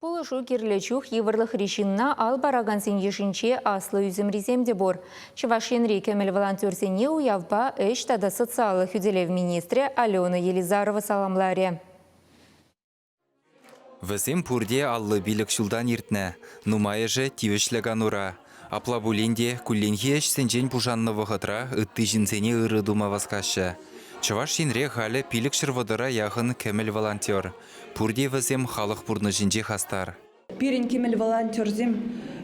Пулӑшу кирлӗ чух йывӑрлӑхри ҫынна ал паракансен йышӗнче аслӑ ӳсӗмрисем те пур. Чӑваш Енри кӗмӗл волонтерсене уявпа ӗҫ тата социаллӑ хӳтӗлев министрӗ Алена Елизарова саламларӗ. Вӗсем пурте 55 ҫултан иртнӗ, нумайӑшӗ тивӗҫлӗ канура. Апла пулин те кулленхи ӗҫсенчен пушаннӑ вӑхӑтра ытти ҫынсене ырӑ тума васкаҫҫӗ. Чӑваш Енре халӗ 530-а яхӑн кӗмӗл волонтер. Пурте вӗсем халӑх пурнӑҫӗнче хастар. Пирӗн кӗмӗл волонтерсем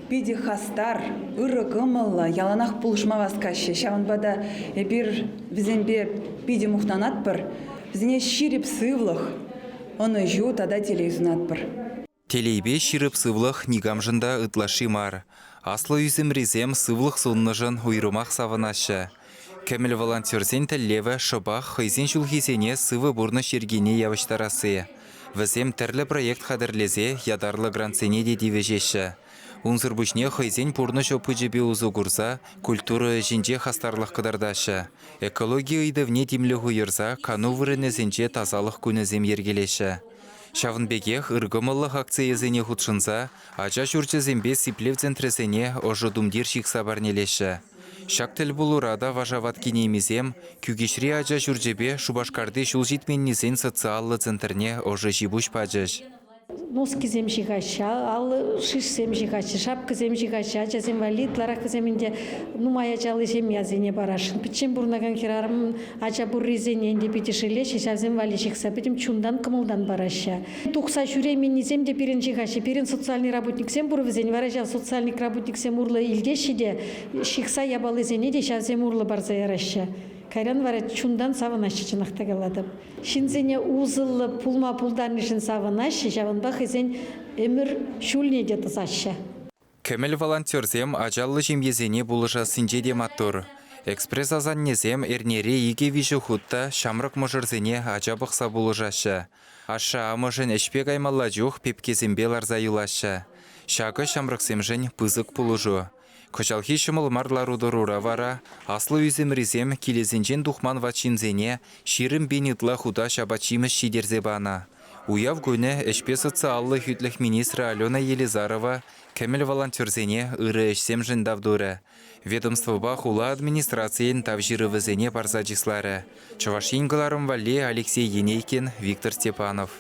питӗ хастар, ырӑ кӑмӑллӑ, яланах пулӑшма васкаҫҫӗ. Ҫавӑнпа та эпир вӗсемпе питӗ мухтанатпӑр. Вӗсене ҫирӗп сывлӑх, ӑнӑҫу тата телей сунатпӑр. Телейпе ҫирӗп сывлӑх никамшӑн та ытлашши мар. Аслӑ ӳсӗмрисем сывлӑх суннӑшӑн уйрӑмах савӑнаҫҫӗ. Кӗмӗл волонтерсен тӗллевӗ шӑпах хӑйсен ҫулхисене сывӑ пурнӑҫ йӗркине явӑҫтарасси. Вӗсем тӗрлӗ проект хатӗрлесе ятарлӑ грантсене те тивӗҫеҫҫӗ. Унсӑр пуҫне хӑйсен пурнӑҫ опычӗпе усӑ курса культура ӗҫӗнче хастарлӑх кӑтартаҫҫӗ, экологи ыйтӑвне тимлӗх уйӑрса кану вырӑнӗсенче тасалӑх кунӗсем йӗркелеҫҫӗ. Ҫавӑн пекех ыркӑмӑллӑх акцийӗсене хутшӑнса ача ҫурчӗсемпе сиплев центрӗсене ӑшӑ тумтир ҫыхса парнелеҫҫӗ. Ҫак тӗлпулура та вашават кинемисем Кӳкеҫри ача ҫурчӗпе Шупашкарти ҫул ҫитменнисен социаллӑ центрне ӑшӑ ҫи-пуҫ пачӗҫ. Носкисем ҫыхаҫҫӗ, алӑ шишсем ҫыхаҫҫӗ, шапкӑсем ҫыхаҫҫӗ. Ачасем валли ытларах вӗсем ӗнтӗ нумай ачаллӑ ҫемьесене парасшӑн. Пӗччен пурӑнакан хӗрарӑм ача пуррисене ӗнтӗ питӗ шеллеҫҫӗ, ҫавсем валли ҫыхса пӗтӗм чунтан, кӑмӑлтан параҫҫӗ. Тухса ҫӳрейменнисем те пирӗн ҫыхаҫҫӗ. Пирӗн социальный работниксем пур вӗсен, вара ҫав социальный работниксем урлӑ илтеҫҫӗ те ҫыхса япалисене те ҫавсем урлӑ парса яраҫҫӗ. Кайран вара чунтан савӑнаҫҫӗ, чӑнах та калатӑп. Ҫынсене усӑллӑ пулма пултарнишӗн савӑнаҫҫӗ, ҫавӑнпа хӑйсен ӗмӗр ҫулне те тӑсаҫҫӗ. Кӗмӗл волонтерсем ачаллӑ ҫемьесене пулӑшассинче те маттур. Экспресс-асаннесем эрнере икӗ-виҫӗ хут та ҫамрӑк мӑшӑрсене ача пӑхса пулӑшаҫҫӗ. Ашшӗ-амӑшӗн ӗҫпе каймалла чух пепкесемпе ларса юлаҫҫӗ. Ҫакӑ ҫамрӑксемшӗн пысӑк пулӑшу. Кӑҫалхи ҫӑмӑл мар лару-тӑрура вара аслӑ ӳсӗмрисем килӗсенчен тухман ват ҫынсене 20 пин ытла хутаҫ апат-ҫимӗҫ ҫитерсе панӑ. Уяв кунӗ ӗҫпе социаллӑ хӳтлӗх министрӗ Алена Елизарова кӗмӗл волонтерсене ырӑ ӗҫсемшӗн тав турӗ. Ведомствӑпа хула администрацийӗн тав ҫырӑвӗсене парса чысларӗ. Чӑваш Ен кӑларӑм валли Алексей Енейкин, Виктор Степанов.